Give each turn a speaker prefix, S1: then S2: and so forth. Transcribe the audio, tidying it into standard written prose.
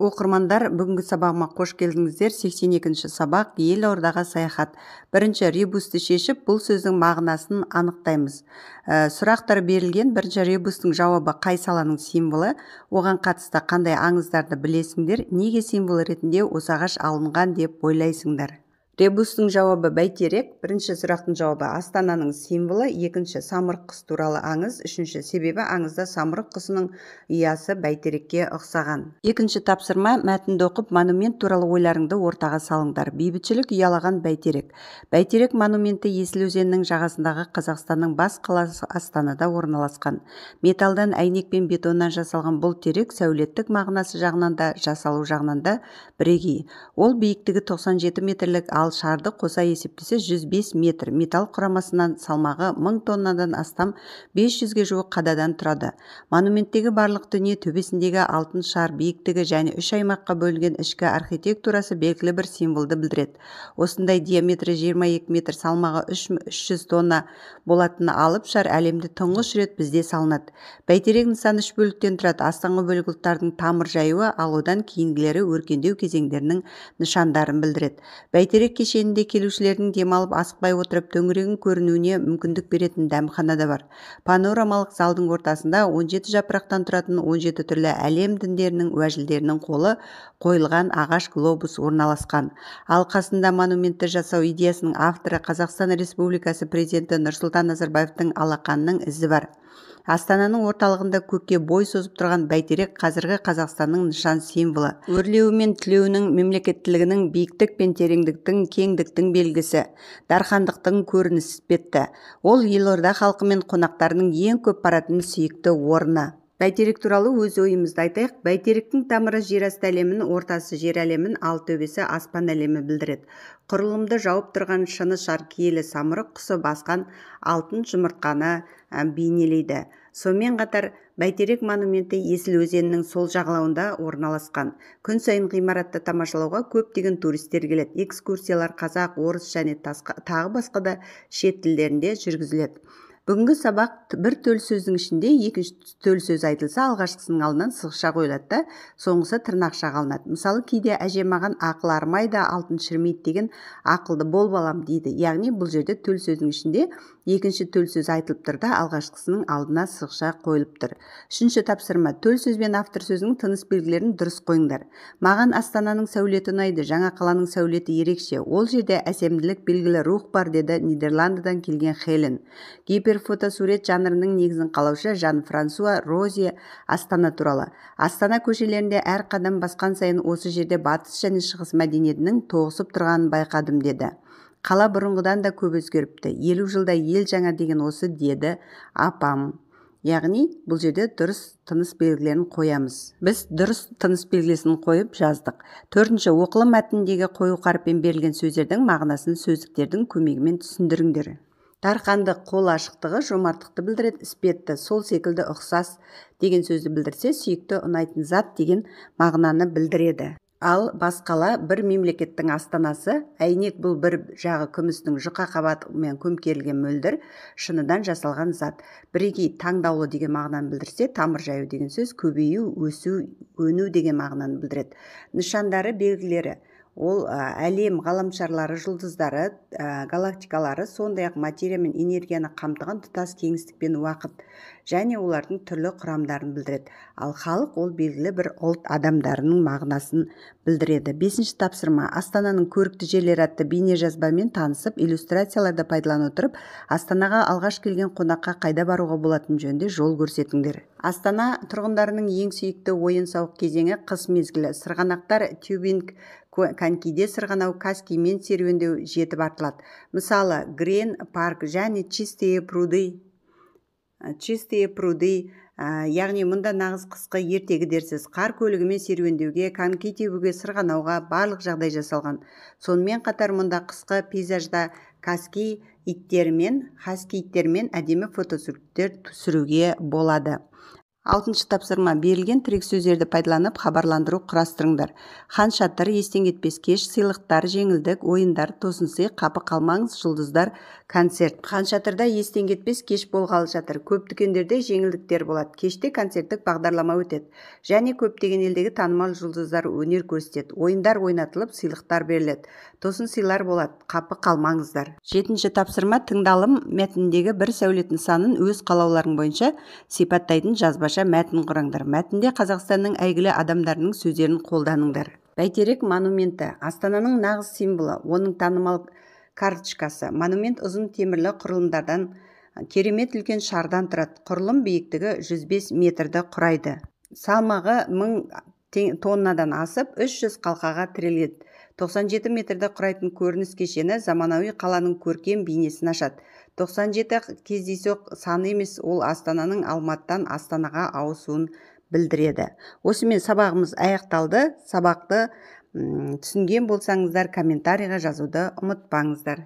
S1: Оқырмандар, бүгінгі сабағыма қош келдіңіздер. 82-ші сабақ «Елордаға саяхат». Бірінші ребусты шешіп, бұл сөздің мағынасын анықтаймыз. Сұрақтар берілген. Бірінші ребустың жауабы: қай саланың символы, оған қатысты қандай аңыздарды білесіңдер, неге символ ретінде осы ағаш алынған деп ойлайсыңдар? Ребустың жауабы: бәйтерек. Бірінші сұрақтың жауабы: Астананың символы. Екінші, самұрық құс туралы аңыз. Үшінші, себебі аңызда самұрық құсының ұясы бәйтерекке ұқсаған. Екінші тапсырма: мәтінді оқып, монумент туралы ойларыңды ортаға салыңдар. Бейбітшілік ұялаған бәйтерек. Бәйтерек монументі Есіл өзенінің жағасындағы Қазақстанның бас қаласы Астанада орналасқан. Металдан, әйнек пен бетоннан жасалған бұл терек сәулеттік мағынасы жағынан да, жасалу жағынан да бірегей. Ол биіктігі 97 метрлік, ал шарды қоса есептесе 105 метр металл құрамасынан, салмағы 1000 тоннадан астам 500-ге жуық қададан тұрады. Монументтегі барлық дүние: төбесіндегі алтын шар, биіктігі және үш аймаққа бөлінген ішкі архитектурасы белгілі бір символды білдіреді. Осындай диаметрі 22 метр, салмағы 300 тонна болатын алып шар әлемде тұңғыш рет бізде салынады. Бәйтерек нысаны үш бөліктен тұрады. Астыңғы бөлік ұлттардың тамыр жаюы, ал одан кейінгілері өркендеу кезеңдерінің нышандарын білдіреді. Бәйтерек кешенінде келушілердің демалып, асықпай отырып төңірегін көрінуіне мүмкіндік беретін дәмхана да бар. Панорамалық залдың ортасында 17 жапырақтан тұратын 17 түрлі әлем діндерінің уәжілдерінің қолы қойылған ағаш глобус орналасқан. Ал қасында монументті жасау идеясының авторы, Қазақстан Республикасы президенті Нұрсұлтан Назарбаевтың алақанының ізі бар. Астананың орталығында көкке бой созып тұрған бәйтерек қазіргі Қазақстанның нышан символы, өрлеуі мен түлеуінің, мемлекеттілігінің, биіктік пен тереңдіктің, кеңдіктің белгісі, дархандықтың көрінісі іспетті. Ол елорда халқы мен қонақтарының ең көп баратын сүйікті орны. Бәйтерек туралы өз ойымызды айтайық. Бәйтеректің тамыры жер асты әлемін, ортасы жер әлемін, ал төбесі аспан әлемі білдіреді. Құрылымды жауып тұрған шыны шар киелі самұрық құсы басқан алтын жұмыртқаны бейнелейді. Сонымен қатар Бәйтерек монументі Есіл өзенінің сол жағалауында орналасқан. Күн сайын ғимаратты тамашалауға көптеген туристер келеді. Экскурсиялар қазақ, орыс және тағы басқа да шет тілдерінде жүргізіледі. Бүгінгі сабақ: бір төл сөздің ішінде екінші төл сөз айтылса, алғашқысының алдынан сызықша қойылады да, соңғысы тырнақшаға алынады. Мысалы, «Кейде әжем маған ақыл арымайды, алтын шірімейді деген, ақылды бол, балам» дейді. Яғни бұл жерде төл сөздің ішінде екінші төл сөз айтылып тұр да, алғашқысының алдына сызықша қойылып тұр. Үшінші тапсырма: төл сөз бен автор сөзінің тыныс белгілерін дұрыс қойыңдар. «Маған Астананың сәулеті ұнайды. Жаңа қаланың сәулеті ерекше. Ол жерде әсемділік, белгілі рух бар», – деді Нидерландыдан келген Хелен. Гиперфотосурет жанрының негізін қалаушы Жан Франсуа Розье Астана туралы: «Астана көшелерінде әр қадам басқан сайын осы жерде батыс және шығыс мәдениетінің тоғысып тұрғанын байқадым», – деді. «Қала бұрынғыдан да көп өзгеріпті. 50 жылда ел жаңа деген осы», – деді апам. Яғни бұл жерде дұрыс тыныс белгілерін қоямыз. Біз дұрыс тыныс белгісін қойып жаздық. Төртінші, оқылым мәтініндегі қою қаріппен берілген сөздердің мағынасын сөздіктердің көмегімен түсіндіріңдер. Дархандық – қол ашықтығы, жомарттықты білдіреді. Іспетті – сол секілді, ұқсас деген сөзді білдірсе, сүйікті, ұнайтын зат деген мағынаны білдіреді. Ал басқала – бір мемлекеттің астанасы. Әйнек – бұл бір жағы күмістің жұқа қабатымен көмкерілген мөлдір шыныдан жасалған зат. Бірегей – таңдаулы деген мағынаны білдірсе, тамыр жаю деген сөз көбею, өсу, өну деген мағынаны білдіреді. Нышандары, белгілері: ол әлем ғаламшарлары, жұлдыздары, галактикалары, сондай-ақ материя мен энергияны қамтыған тұтас кеңістік пен уақыт және олардың түрлі құрамдарын білдіреді. Ал халық – ол белгілі бір ұлт адамдарының мағынасын білдіреді. Бесінші тапсырма: «Астананың көрікті жерлері» атты бейнежазбамен танысып, иллюстрацияларды пайдалана отырып, Астанаға алғаш келген қонаққа қайда баруға болатыны жөнінде жол көрсетіңдер. Астана тұрғындарының ең сүйікті ойын-сауық кезеңі – қыс мезгілі. Сырғанақтар, тюбинг, конькиде сырғанау, конькимен серуендеу жетіп артылады. Мысалы, Грин парк және Чистые пруды, яғни мұнда нағыз қысқы ертегі дерсіз. Қар көлігімен серуендеуге, коньки тебуге, сырғанауға барлық жағдай жасалған. Сонымен қатар мұнда қысқы пейзажда хаски иттермен әдемі фотосуреттер түсіруге болады. Алтыншы тапсырма. Берілген тірек сөздерді пайдаланып, хабарландыру құрастырыңдар. Хан Шатыр, естен кетпес кеш, сыйлықтар, жеңілдік, ойындар, тосынсый, қапы қалмаңыз, жұлдыздар, концерт. Хан Шатырда естен кетпес кеш болғалы жатыр. Көп дүкендерде жеңілдіктер болады. Кеште концерттік бағдарлама өтеді және көптеген елдегі танымал жұлдыздар өнер көрсетеді. Ойындар ойнатылып, сыйлықтар беріледі, тосын сыйлар болады. Қапы қалмаңыздар. Жетінші тапсырма. Тыңдалым мәтініндегі бір сәулет нысанын өз қалауларың бойынша сипаттайтын жазбаша мәтін құраңдар. Мәтінде Қазақстанның әйгілі адамдарының сөздерін қолданыңдар. Бәйтерек монументі – Астананың нағыз символы, оның танымал карточкасы. Монумент ұзын темірлі құрылымдардан, керемет үлкен шардан тұрады. Құрылым биіктігі 105 метрді құрайды. Салмағы 1000 тоннадан асып, 300 қалқаға тіреледі. 97 метрді құрайтын көрініс кешені заманауи қаланың көркем бейнесін ашады. 97 кездейсоқ сан емес, ол Астананың Алматыдан Астанаға ауысуын білдіреді. Осымен сабағымыз аяқталды. Сабақты түсінген болсаңыздар, комментарийға жазуды ұмытпаңыздар.